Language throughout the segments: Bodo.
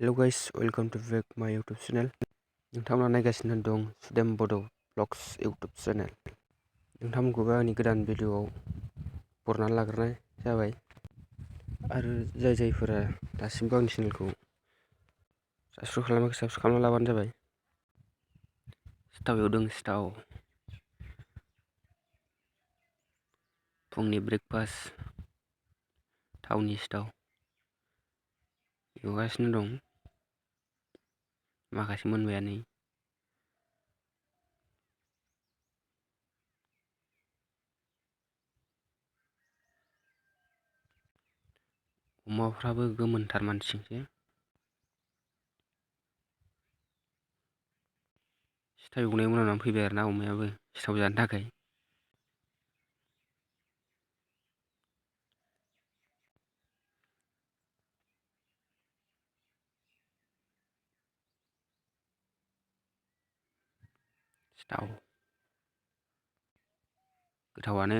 हेल' गाइस, वेलकाम टु बेक माय इउटुब चेनेल। नोंथांमोना नायगासिनो दं सुदेम बड' ब्लग्स इउटुब चेनेल। नोंथांमोनखौबो आंनि गोदान भिडिअ'आव बरनानै लाग्रोनाय जाबाय। आरो जायफोरा दासिमबो आंनि चेनेलखौ साबस्क्राइब खालामाखै, साबस्क्राइब खालामना लाबानो जाबाय। सिथाव एवदों, सिथाव। फुंनि ब्रेकफास्ट थावनि सिथाव एवगासिनो दं। माखासे मोनबायानो। अमाफ्राबो गोमोनथार मानसिजोंसो। सिथाव एवनाय मोनामनानै फैबाय आरो ना अमायाबो सिथाव जानो थाखाय। सिथाव गोथावानो।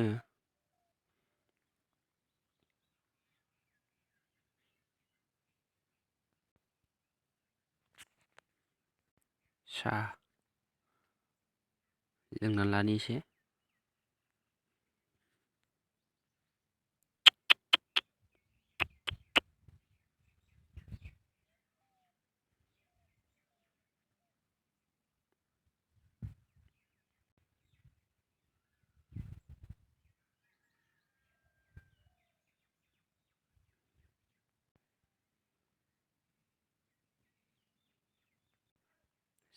साहा लोंना लानि एसे।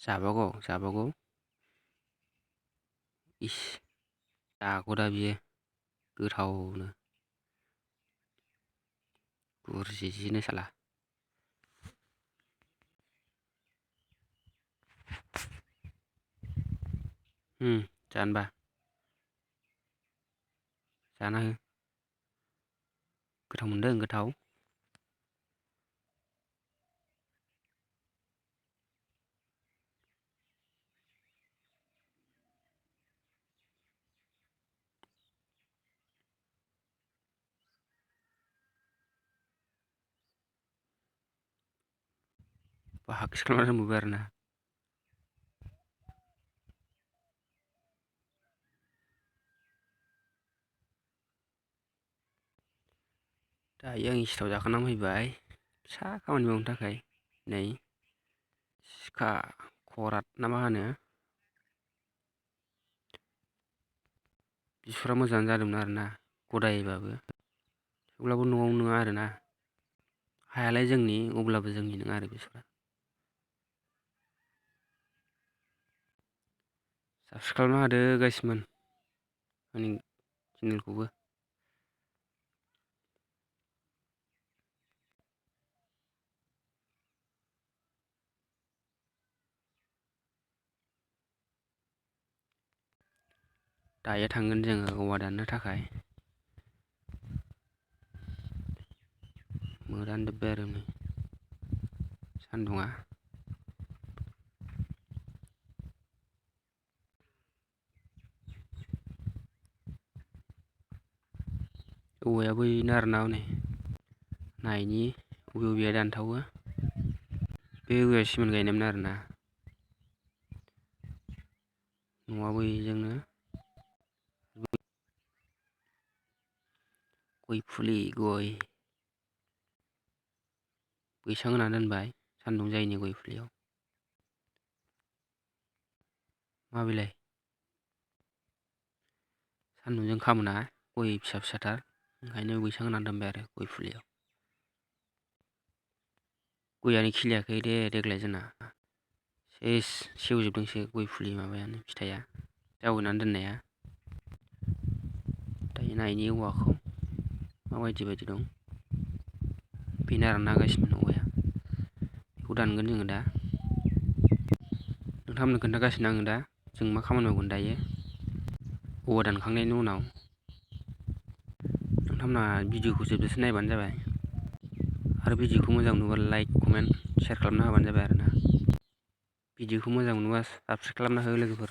जाबावगौ। इस, जागौ दा बियो गोथावनो। गुरजिजिनो साला। जानोबा जाना हो। गोथाव मोनदों, गोथाव। बाहागसो खालामना दोनबोबाय आरो ना। दायो आं सिथाव जाखांनानै फैबाय फिसा खामानि मावनो थाखाय। नै सिखा खरात ना मा होनो, बिसुरा मोजाङानो जादोंमोन आरो ना गदायबाबो। थेवब्लाबो न'आव नङा आरो ना। हायालाय जोंनि, अब्लाबो जोंनि नङा आरो बिसुरा। साबस्क्राइब खालामना होदो गाइसमोन आंनि चेनेलखौबो। दायो थांगोन जोङो औवा दाननो थाखाय। मोदानजोब्बाय आरो नै सान्दुङा। औवाया बैनो आरो ना हनै नायनि बबे बबेया दानथावो। बे औवाया सिमोन गायनायमोन आरो ना। न'आ बैजोंनो। गय फुलि, गय बैसां होना दोनबाय सान्दुं जायैनि गय फुलियाव। माबेलाय सान्दुंजों खामोना गय फिसा फिसाथार, ओंखायनो बैसां होनानै दोनबाय आरो गय फुलियाव। गयानो खिलियाखै दे देग्लाय जोंना। सेस सेवजोबदोंसो गय फुलि माबायानो फिथाइया जावैनानै दोननाया। दायो नायनि औवाखौ माबायदि बायदि दं। बेनो आरोना गाइसमोन औवाया। बेखौ दानगोन जोङो दा। नोंथांमोननो खोन्थागासिनो आङो दा जों मा खामानि मावगोन दायो औवा दानखांनायनि उनाव। नोंथांमोना भिडिअखौ जोबजासे नायबानो जाबाय। आरो भिडिअखौ मोजां नुबा लाइक, कमेन्ट, शेयार खालामना होबानो जाबाय आरो ना। भिडिअखौ मोजां नुबा साबस्क्राइब खालामना हो लोगोफोर।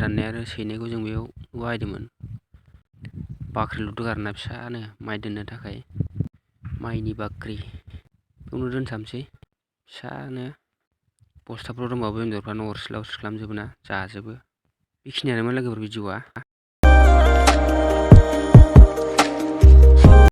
दाननाय आरो सैनायखौ जों बेयाव बाहायदोंमोन। बाख्रि लुदों आरोना फिसानो माइ दोननो थाखाय माइनि बाख्रि बेखौनो दोनसाबसै फिसानो। बस्थाफ्राव दंबाबो एन्जरफ्रा अरस्ला अरस्रि खालामजोबो ना, जाजोबो। बेखिनियानोमोन लोगोफोर भिडिअ'आ।